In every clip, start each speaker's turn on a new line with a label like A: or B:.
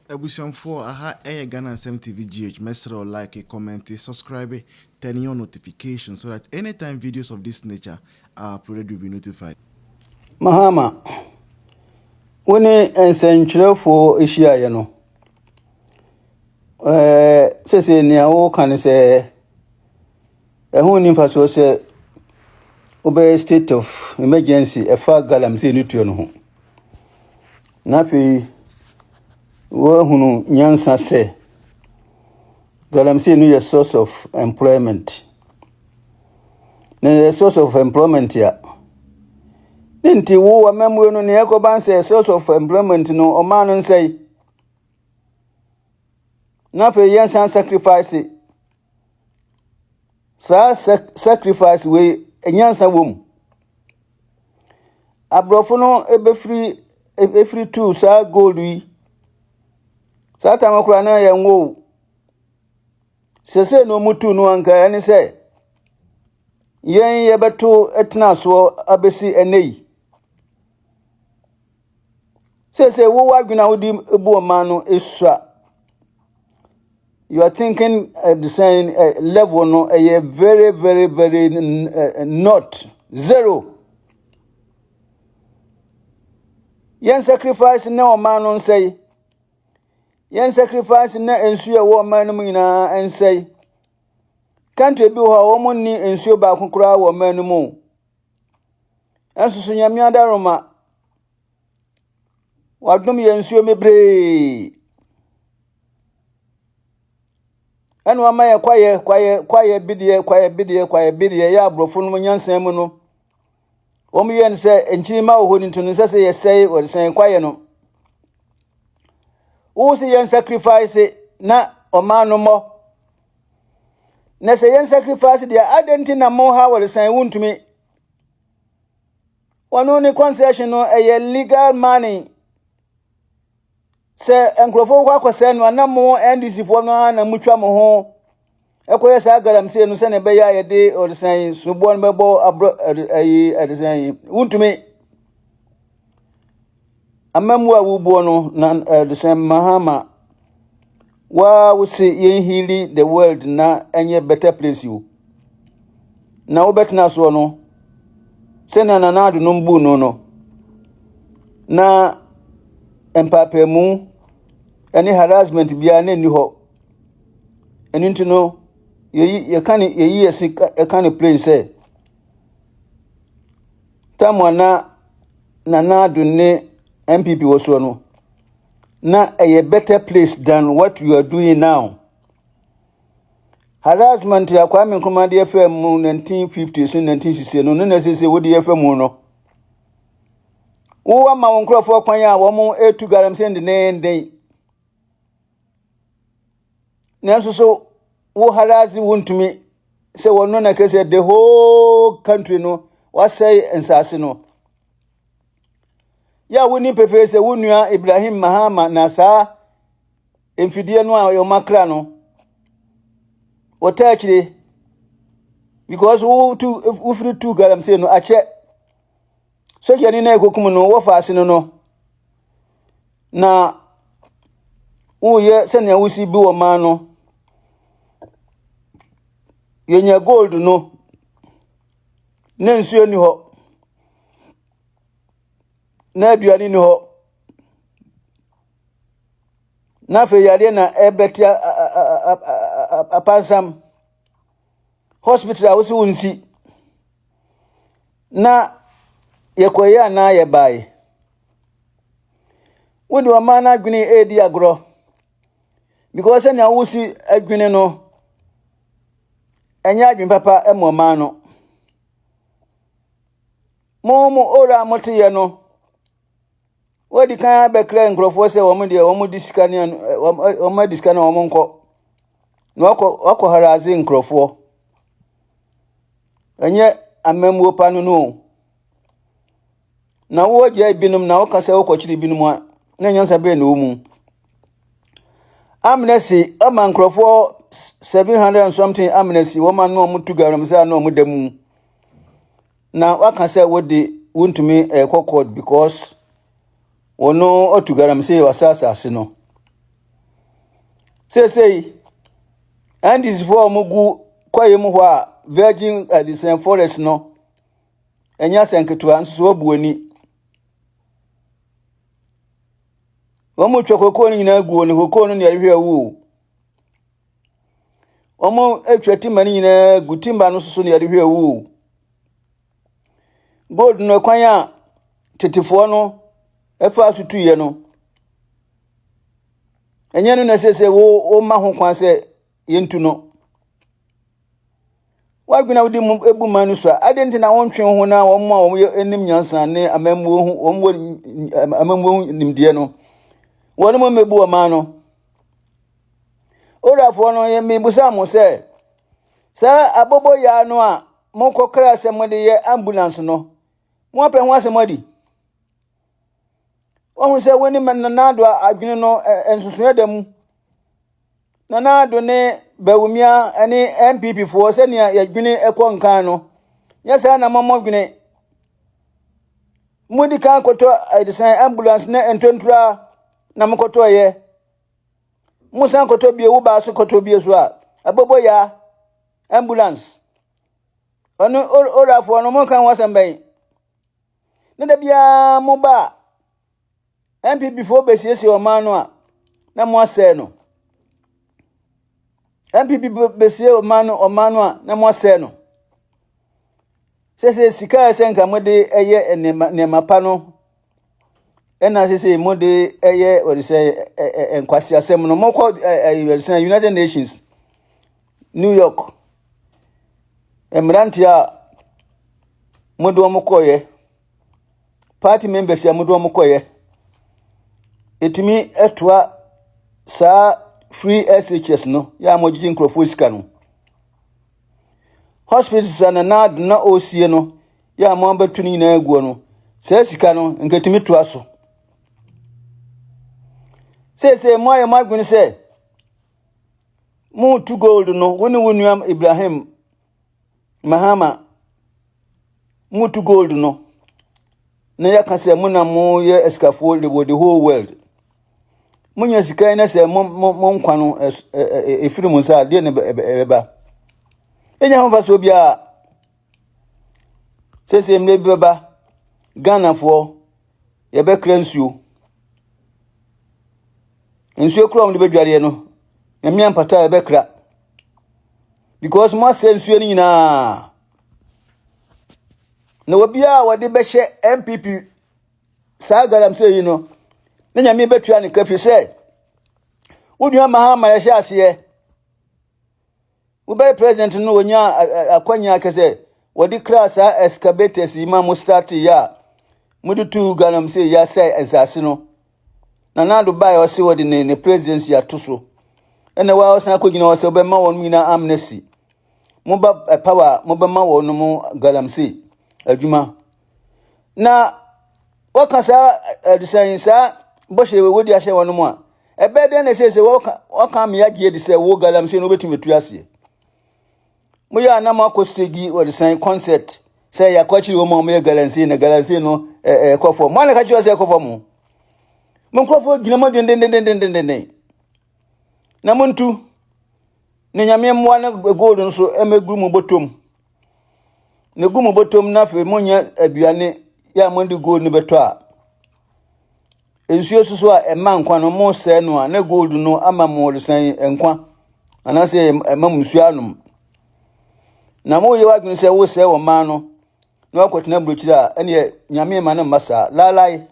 A: Abusuafoɔ, aha ɛyɛ Ghana Nsɛm TV GH. Mɛsrɛ wo, like, comment, subscribe, turn on notification so that anytime videos of this nature are uploaded, you'll be notified.
B: Mahama, wo ne nsɛntwerɛfoɔ hyiaeɛ no, sese nea woka ne sɛ ɛho nni mfasoɔ sɛ wobɛyɛ state of emergency ɛfa galamsey no tuo no ho. Na afei woahunu nyansa sɛ galamsey no yɛ source of employment. Na yɛ source of employment a, ne nti wo amammuo no nea ɛkɔba sɛ source of employment no, ɔmaa no nsɛe. Na afei yɛnsan sacrifice saa sacrifice wei, nyansa wɔ mu. Aborɔfo no ebɛfiri efiri tu saa gold yi saa tam koraa na yɛn wo sese na wɔn tu no, anka ɛne sɛ yɛn yɛbɛto tena soɔ abɛsi ɛnɛ yi. Sese wo adwene a wode bu ɔman no esua, you are thinking the same level no, ɛyɛ very very very not zero. Yɛn sacrifice na ɔman no nsɛe, yɛn sacrifice na nsuo a ɛwɔ ɔman no mu nyinaa nsɛe. Country bi wɔ hɔ a wɔn nni nsuo baako koraa wɔ ɔman no mu, ɛnso so Nyame adaroma wadom yɛn nsuo bebree, ɛna wama yɛ kwaeɛ kwaeɛ kwaeɛ bideɛ kwaeɛ bideɛ kwaeɛ bideɛ. Yɛ aborɔfo no nyansa mu no, wɔn yɛ no sɛ nkyirima wɔ hɔ no nti no nsɛ sɛ yɛsɛe wɔde sɛn kwaeɛ no. Wo sɛ yɛn sacrifice na ɔman no mmɔ, na sɛ yɛn sacrifice deɛ, adɛn nti na mo ha wɔde sɛn wontumi wɔno ne concession no? Ɛyɛ legal money sɛ nkurɔfoɔ kɔ akɔsɛe no, ana mo NDC foɔ no ara na motwa mo ho ɛkɔyɛ saa galamsey no sɛnea ɛbɛyɛ a yɛde ɔdesan soboɔ no bɛbɔ aborɔ ɛyi ɛdesan. Wontumi amamu a wobuo no na ɛdesan. Mahama, waa wose yɛn heal the world na ɛnyɛ better place o, na wobɛtena soɔ no sɛnea Nana Addo no bu no na mpaapaemu ne harassment biara na nni hɔ. Ɛno nti no, yɛyi yɛka ne yɛyi yɛsi ɛka ne plain sɛ tam a na Nana Addo ne NPP wɔ soɔ no, na ɛyɛ better place than what you are doing now. Harassment a Kwame Nkrumah de yɛfɛ mu 1950 so 1960 no na sese wode yɛfɛ mu no, wo ama wo nkurɔfoɔ kwan a wɔn etu galamsey denenden, nanso so wo harass wontumi sɛ wɔn na kɛsɛ the whole country no wasɛe nsase no. Yɛ a woni pefee sɛ wo nua Ibrahim Mahama na saa mfidie no a wɔn akra no wɔta akyire, because wo tu wofiri tu galamsey no akyɛ sogyani na ekokum no wɔfa ase no na woyɛ sɛnea wosi bi wɔ man no. Yɛnya gold no na nsuo ni hɔ na aduane ni hɔ, na afei yadeɛ na ɛbɛte apansam. Hospital a wosi wo nsi na yɛkɔyɛ anaa yɛbaeɛ, wode ɔman no adwene ɛredi agorɔ, because sɛnea wosi adwene no ɛnyɛ adwene papa ma ɔman no. Mo ora a moteyɛ no, wɔdi kan abɛkra nkurɔfoɔ sɛ wɔn deɛ wɔn di sika ne wɔn adi sika na wɔn nkɔ na wakɔ harass nkurɔfoɔ. Ɛnyɛ amammuo pa no o. Na wɔgya binom na wɔka sɛ wɔkɔkyere binom a, na nyansa bɛyɛ na wɔ mu. Amnesty ama nkurɔfoɔ 700 and something amnesty, wɔn ano a wɔtu galamsey ano a wɔda mu, na waka sɛ wode wontumi ɛkɔ court because wɔn ɔtu galamsey wɔ asase no. Seesei, NDCfoɔ a wɔgu kwaeɛ mu hɔ a virgin adesɛn forest no, ɛnyɛ asɛm ketewa nso so wɔabu ani. Wɔtwa kokoo no nyinaa gu hɔ no, kokoo no na yɛde hwɛ awu o. Wɔatwa timba no nyinaa agu, timba no nso so na yɛde hwɛ awu o. Gold no kwan a tetefoɔ no faa so tuiɛ no, ɛnyɛ no na ɛsɛ sɛ wo woma ho kwan sɛ yɛntu no. W'adwene a wode mu ebu man no so a, adɛn nti na wontwe wo ho na wɔn a wɔyɛ nim nyansa ne amammuo ho wɔn wɔ amammuo ho nimdeɛ no wɔn mu mmebu ɔman no. Orafoɔ no yɛ mmebusa mo sɛ saa aboboyaa no a mokɔkra sɛ mode yɛ ambulance no moapɛ ho asɛm adi. Wɔhu sɛ wo ne Nana Addo adwene no nsosoɛ da mu. Nana Addo ne Bawumia ne NPP foɔ sɛnea yɛdwene kɔ nkan no, nyɛ saa na mommɔdwene. Modi kan kɔtɔ ɛdesan ambulance ne ntontura na mokɔtɔeɛ. Mosan kɔtɔ bio, wo baa so kɔtɔ bio so a, aboboyaa ambulance. Ɔno orafoɔ no monka ho asɛm bɛn. Na da biara mo ba a, NPP foɔ bɛsiesie ɔman no a, na mo asɛe no. NPP bɛsie ɔman no ɔman no a, na mo asɛe no. Sɛsɛ sika a ɛsɛ nka mode ɛyɛ nneɛma nneɛma pa no, ɛna sɛsɛ mode ɛyɛ wɔde sɛ nkwasiasɛm no. Mokɔ ɛɛ wɔde sɛ United Nations, New York. Mmeranteɛ a mode wɔn kɔeɛ, party members a mode wɔn kɔeɛ, ɛtumi toa saa free SHS no yɛ a wɔgyegye nkurɔfoɔ sika no. Hospitals a Nana Addo na ɔresie no yɛ a wɔabɛto no nyinaa aguo no, saa sika no nka ɛtumi toa so. Seesei moayɛ mo adwene sɛ moretu gold no, wo ne wo nua Ibrahim Mahama motu gold no na yɛaka sɛ mo na moyɛ asikafoɔ wɔ the whole world. Monya sika yi na sɛ mo mo mo nkwa no ɛfiri mo nsa a deɛ na ɛbɛba. Ɛnya ho mfasoɔ biara. Sɛsɛ mmerɛ bi bɛba Ghanafoɔ yɛbɛkra nsuo. Nsuo kura wɔn de bɛdwareɛ no, Nyame ampata a yɛbɛkra. Because mo asɛ nsuo no nyinaa. Na obiara a wɔde bɛhyɛ NPP saa galamsey yi no, ne Nyame bɛtua ne ka firi sɛ wo nua Mahama yɛhyɛ aseɛ. Wobɛyɛ president no wɔnya akwanya kɛ sɛ wɔde kra saa excavators yi ma mo start yɛ a mode tuu galamsey yɛ asɛe nsase no. Nana Addo baeɛ ɔse wɔde ne ne presidency ato so. Ɛna wa ɔsan akɔgyina hɔ sɛ wobɛma wɔn nyinaa amnesty. Moba eh, power a mobɛma wɔn mo galamsey adwuma. Na wɔka saa ɛdesɛn saa bɔhyɛ wɔ wɔdi ahyɛ wɔn mu a ɛbɛyɛ dɛn na ɛsɛ sɛ wɔka wɔka mmea gye di sɛ wo galamsey no wobɛtumi atu aseɛ. Moyɛ a na moakɔ stage wɔde concert sɛ yɛakɔ akyiri wɔn a wɔyɛ galamsey na galamsey no ɛkɔ fam. Mo a na ka kyerɛ sɛ ɛkɔ fam. Mo nkurɔfoɔ gyina mu dendendendendenden na montu na nyame mmoa no gold nso ɛmɛgu mo bɔtɔm na gu mo bɔtɔm na afei monyɛ aduane yɛ a mode gold no bɛtɔ a Nsuo soso a ɛma nkwa no, mosɛe no a, na gold no ama mo resan nkwa, anaasɛ ɛma mo nsuo anom. Na moyɛ w'adwene sɛ wosɛe wɔn man no na wakɔtena aburokyire a, ɛneɛ Nyame ma no mma saa. Laalae.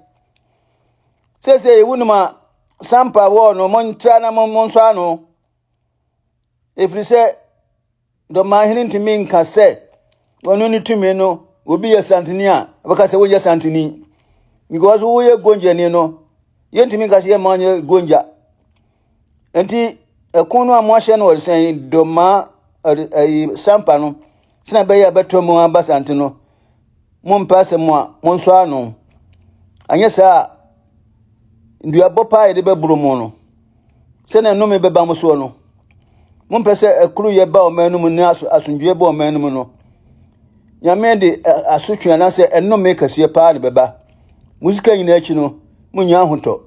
B: Seesei wonim a sampa wɔɔ no, montra na monsɔ ano. Ɛfiri sɛ Dɔmahene ntumi nka sɛ ɔno ne tumi no obi yɛ santini a ɔbɛka sɛ wonyɛ santini because woyɛ gonjani no yɛntumi nka sɛ yɛma ɔnyɛ gonja nti ɛko no a moahyɛ no ɔresɛn dɔma ɛyi sampa no sɛnea ɛbɛyɛ a ɛbɛtɔ mu aba sante no mompɛ asɛm a monsɔ ano anyɛ saa a nnuabɔ paa yɛde bɛboro mo no sɛnea nnome bɛba mo soɔ no mompɛ sɛ ɛkoroyɛ ba ɔman no mu ne asomdwoeɛ ba ɔman no mu no nyame de asotwe anaasɛ ɛnome kɛseɛ paa na bɛba mo sika nyinaa akyi no monnya ahotɔ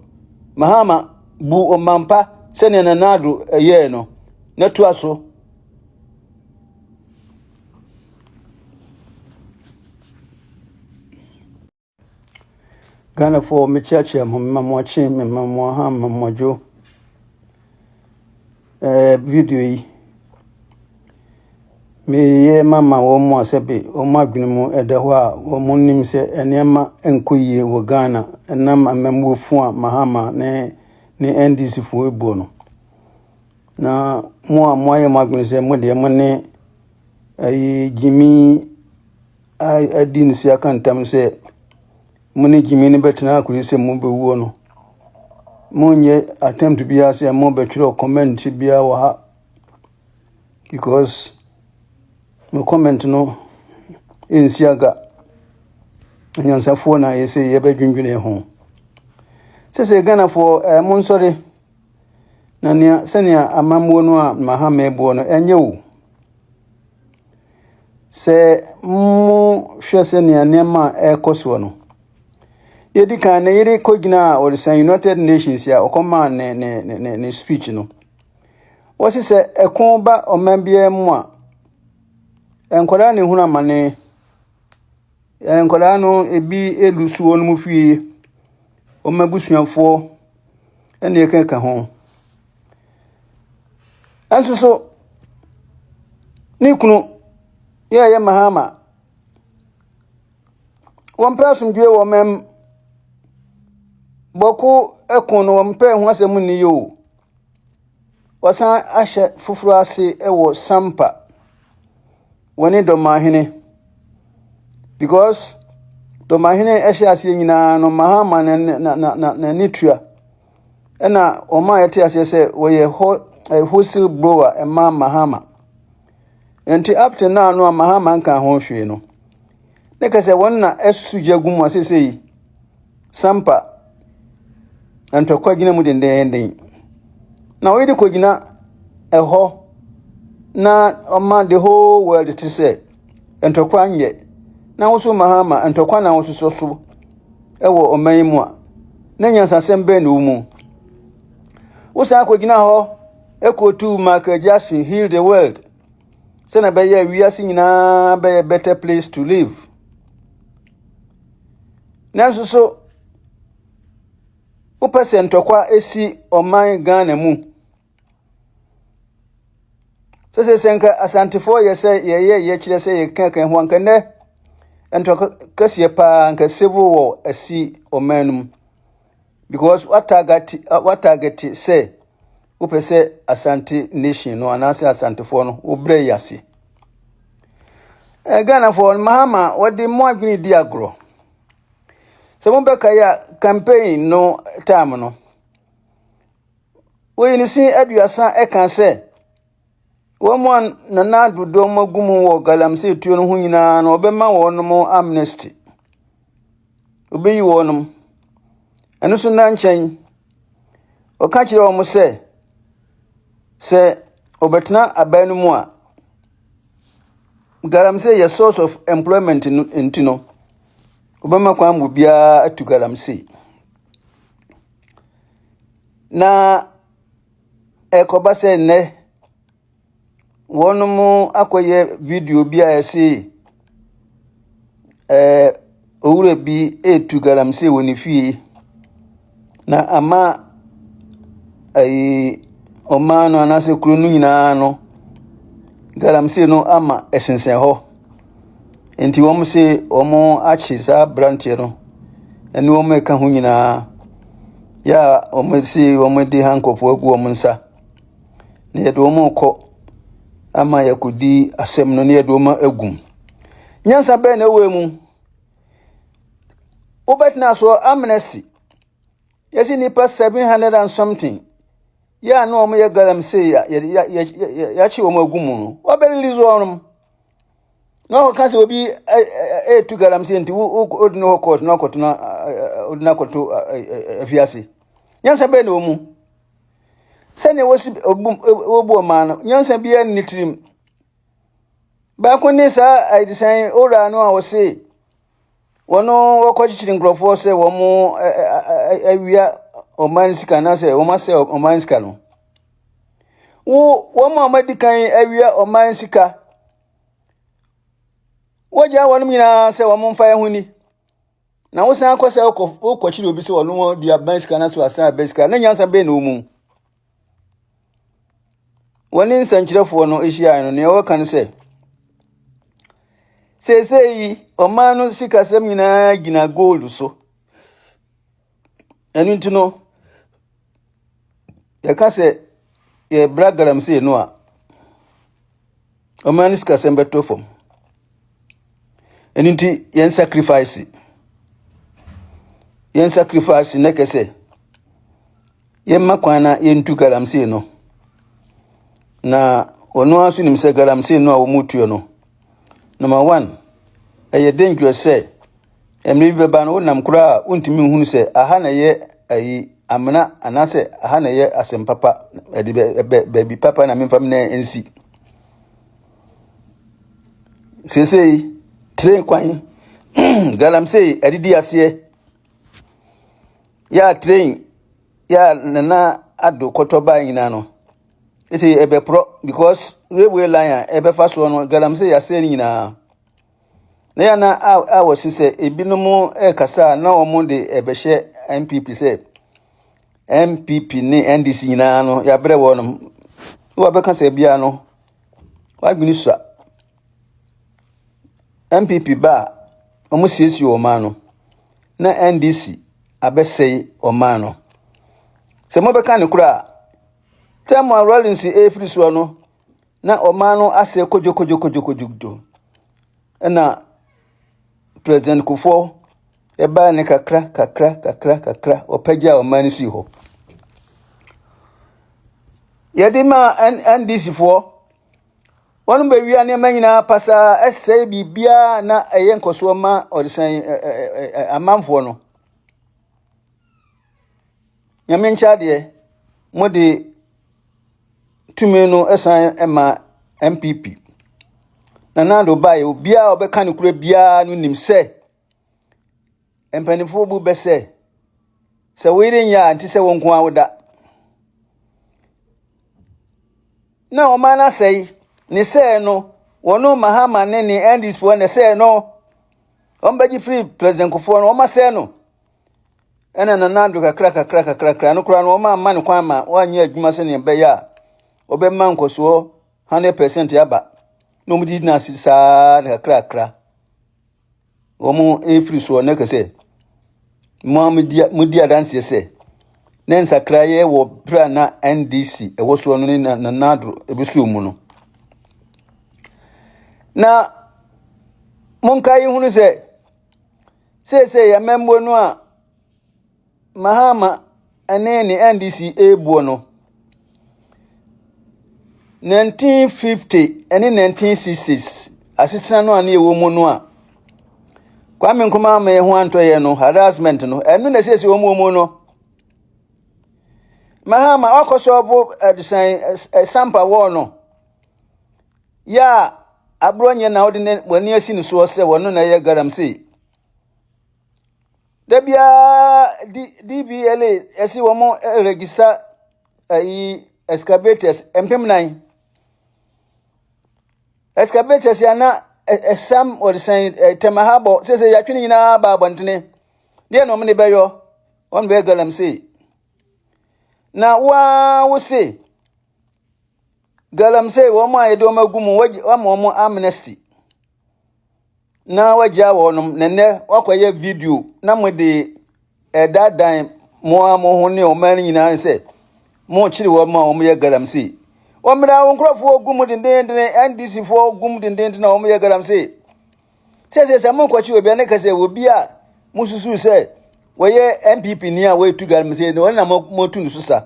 B: mahama bu ɔman pa sɛnea Nana Addo yɛɛ no na toa so. Ghanafoɔ mekyeakyea mo, mema mo akye, mema mo aha, mema mo adwo. Ɛɛ video yi, mereyɛ mama wɔn a sɛbe wɔn adwene mu da hɔ a wɔnim sɛ nneɛma nkɔ yie wɔ Ghana ɛnam amammuofo a Mahama ne ne NDC foɔ rebuo no. Na mo a moayɛ mo adwene sɛ mo deɛ mo ne ayi gyimi adi nse aka ntam sɛ mo ne gyimi no bɛtena akɔsi sɛ mobɛwuo no, monyɛ attempt biara sɛ mobɛtwerɛ comment biara wɔ ha because mo comment no nsi aga. Anyansafoɔ na yɛsɛ yɛbɛdwendwene ho. Sɛ Ghanafoɔ eh, monsɔre na nea sɛnea amammuo no a Mahama ɛboɔ no ɛnyɛ o. Sɛ mohwɛ sɛnea nneɛma a ɛrekɔ soɔ no, deɛ ɛdi kan ne yere kɔgyinaa ɔresan United Nations a ɔkɔmaa ne ne ne ne speech no. Wɔsi sɛ ɛko ba ɔman biara mu a, nkwadaa na ehunu amane. Nkwadaa no ebi relusu wɔn fie, wɔn abusuafoɔ ɛna ɛkeka ho. Nso so ne kunu yɛ a ɛyɛ Mahama, wɔmpɛ asomdwoeɛ wɔ ɔman mu. Bawku ko no wɔmpɛ ho asɛm nni yie o. Wɔasan ahyɛ foforɔ ase wɔ Sampa. Wɔne Dɔmahene. Because Dɔmahene hyɛ aseɛ nyinaa no, Mahama na na na n'ani tua. Ɛna wɔn a yɛte aseɛ sɛ wɔyɛ wholesale blower ɛma Mahama. Nti up to now no a Mahama nka ho hwee no. Ne kɛ sɛ wɔn na ɛsusu gya gu mu a seesei Sampa ntɔkwa gyina mu dendeenden. Na wɔyɛ de kɔgyina ɛhɔ na ɔma the whole world te sɛ ntɔkwa nyɛ. Na woso Mahama ntɔkwa na wososɔ so wɔ ɔman yi mu a, na nyansasɛm bɛn na ɛwɔ mu? Wosan kɔgyina hɔ kɔtu Michael Jackson Heal the World sɛnea ɛbɛyɛ wiase nyinaa bɛyɛ better place to live. Nanso so wopɛ sɛ ntɔkwa si ɔman Ghana mu? Sese sɛ nka Asantefoɔ yɛ sɛ yɛyɛ yɛkyerɛ sɛ yɛka kan ho anka nnɛ ntɔkwa kɛseɛ paa nka civil war asi ɔman no mu because watagate watagate sɛ wopɛ sɛ Asante nation no anaasɛ Asantefoɔ no wobrɛ yɛ ase. Eh, Ghanafoɔ Mahama wɔde mo adwene di agorɔ. Sɛ mobɛkae a campaign no time no Woyi ne sin aduasa ka sɛ, wɔn a Nana Addo dɔm agu mu wɔ galamsey tuo no ho nyinaa no, ɔbɛma wɔn amnesty. Obeyi wɔn. Ɛno nso nna nkyɛn, ɔka kyerɛɛ wɔn sɛ, sɛ wɔbɛtena aban no mu a, galamsey yɛ source of employment no nti no, wɔbɛma kwan ma obiara atu galamsey. Na ɛrekɔba sɛ nnɛ wɔakɔyɛ video bi a yɛse ɛɛ owura bi retu galamsey wɔ ne fie, na ama ayi ɔman no anaasɛ kuro no nyinaa no, galamsey no ama ɛsensɛn hɔ. Nti wɔse wɔakye saa aberanteɛ no ne wɔn a ɛka ho nyinaa yɛ a wɔse wɔde handcuff agu wɔn nsa. Na yɛde wɔn rekɔ ama yɛakɔdi asɛm no na yɛde wɔn agu mu. Nyansa bɛn na ɛwɔ mu? Wobɛtena so amnesty. Yɛsi nnipa 700 and something yɛ a na wɔyɛ galamsey a yɛakye wɔn agu mu no, wɔbɛ release wɔn. Na ɔka sɛ obi ɛretu galamsey nti wode no hɔ court na ɔkɔtena wode no akɔto afiase. Nyansa bɛn na wɔ mu? Sɛnea wɔsi wɔbu ɔman no, nyansa biara nni tirim. Baako ne saa adesan owura no a wɔse wɔn wɔkɔkyekyere nkurɔfoɔ sɛ wɔn awia ɔman sika anaasɛ wɔn asɛ ɔman sika no. Wo wɔn a wɔadi kan awia ɔman sika, wogyaa wɔn nyinaa sɛ wɔn mfa yɛn ho ni. Na wosan kɔ sɛ wokɔ wokɔkyere obi sɛ ɔno di aban sika na so asan abɛn sika na nyansa bɛn na wɔ mu. Wɔne nsɛnkyerɛfoɔ no hyiaeɛ no, nea wɔka ne sɛ, seesei yi ɔman no sikasɛm nyinaa gyina gold so. Ɛno nti no, yɛka sɛ yɛbra galamsey no a, ɔman no sikasɛm bɛtɔ fam. Ɛno nti yɛn sacrifice, yɛn sacrifice na kɛ sɛ yɛmma kwan na yɛntu galamsey no. Na ɔno ara nso nim sɛ galamsey no a wɔretuo no, number one, ɛyɛ dangerous sɛ mmerɛ bi bɛba no wonam koraa a wontumi nhunu sɛ aha na ɛyɛ ayi amena anaasɛ aha na ɛyɛ asɛm papa ɛde bɛ bɛ baabi papa na memfa me nan nsi. Seesei train kwan galamsey adidi aseɛ yɛ a train yɛ a Nana Addo kɔtɔ baa nyinaa no ɛsɛ ɛbɛporɔ because railway line a ɛbɛfa soɔ no galamsey asɛe no nyinaa. Na yɛ na a wɔsi sɛ ebinom rekasa a na wɔn de ɛbɛhyɛ NPP sɛ NPP ne NDC nyinaa no yɛabrɛ wɔn nom. Wɔabɛka sɛ biara no wadwene sua. NPP ba a wɔsiesie ɔman no na NDC abɛsɛe ɔman no. Sɛ mobɛka no korɔ a, tɛm a Rawlings ɛrefiri soɔ no na ɔman no asɛe kodwokodwokodwokodwo. Ɛna President Kufuor ɛbaa ne kakra kakra kakra kakra ɔpagyaa ɔman no sii hɔ. Yɛde maa NDC foɔ, wɔn bɛwia nneɛma nyinaa pasaa ɛsɛe biribiara na ɛyɛ nkɔsoɔ ma ɔdesan amanfoɔ no. Nyame nkyɛ adeɛ, mode tumi no san ma NPP. Nana Addo baeɛ, obiara a ɔbɛka nokorɛ biara no nim sɛ mpanimfoɔ bu bɛ sɛ, sɛ wo yere nyɛ a nte sɛ wo nko ara woda. Na ɔman no asɛe, ne sɛɛ no, wɔn Mahama ne ne NDC foɔ na ɛsɛɛ no. Wɔn bɛgye firi President Kufuor no, wɔn asɛe no. Ɛna Nana Addo kakra kakra kakra kakra no koraa no wɔn amma no kwan ma wanyɛ adwuma sɛnea ɛbɛyɛ a ɔbɛma nkɔsoɔ 100% aba na wɔn di n'ase saa na kakra kakra wɔn efiri soɔ na kɛsɛ mo a mo di adanseɛ sɛ ne nsakraeɛ wɔ berɛ a na NDC ɛwɔ soɔ no ne Nana Addo ɛbɛsuo mu no na monkae hunu sɛ Seesei amammuo no a Mahama ne ne NDC rebuo no, 1950 ne 1960s asetena no a na yɛwɔ mu no a Kwame Nkrumah ama yɛn ho antɔ yɛn no, harassment no, ɛno na seesei wɔn wɔ mu no. Mahama wakɔ sɔɔbo ɛdesan sampa wɔɔ no. Yɛ a aborɔ nyɛ na wode w'ani asi ne soɔ sɛ wɔno na ɛyɛ galamsey. Da biara DVLA ɛsi wɔn regista ayi excavators 4000. Excavators yɛ na ɛsam wɔde sɛn tɛmahabɔ sɛ sɛ yɛatwe ne nyinaa ba abɔntene. Deɛ na wɔn de bɛyɔ wɔn bɛyɛ galamsey. Na woa wo se Galamsey, wɔn a yɛde wɔn agu mu, wɔama wɔn amnesty na wɔagyaa wɔn na nnɛ wɔakɔyɛ video na mode ɛdaadan mo ara mo ho ne ɔman no nyinaa sɛ mokyere wɔn a wɔyɛ galamsey. Wɔmmra wo nkurɔfoɔ gu mu dendeenden, NDC foɔ gu mu dendeenden a wɔyɛ galamsey. Sɛsɛ sɛ monkɔkye obi a ne ka sɛ obi a mosusu sɛ wɔyɛ NPP ni a wɔretu galamsey no wɔn na motu no so sa.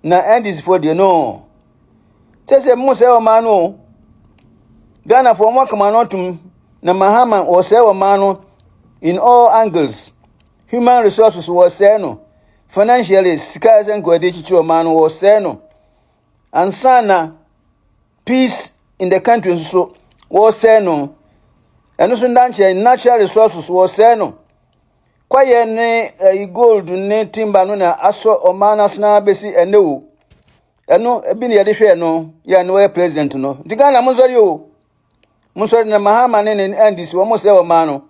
B: Na NDC foɔ deɛ no. Sɛsɛ mo sɛ ɔman no o. Ghana foɔ mo akama no atum na Mahama wɔsɛe ɔman no in all angles. Human resources wɔsɛe no. Financially sika ɛsɛ nka wɔde kyekyere ɔman no wɔsɛe no. Ansa na peace in the country nso so wɔresɛe no. Ɛno nso nda nkyɛn natural resources wɔresɛe no. Kwaeɛ ne ɛyi gold ne timber no na asɔ ɔman no asena bɛsi ɛnɛ o. Ɛno ebi na yɛde hwɛɛ no yɛ na ɔyɛ president no. Nti Ghana monsɔre o. Monsɔre na Mahama ne ne NDC wɔn sɛ ɔman no.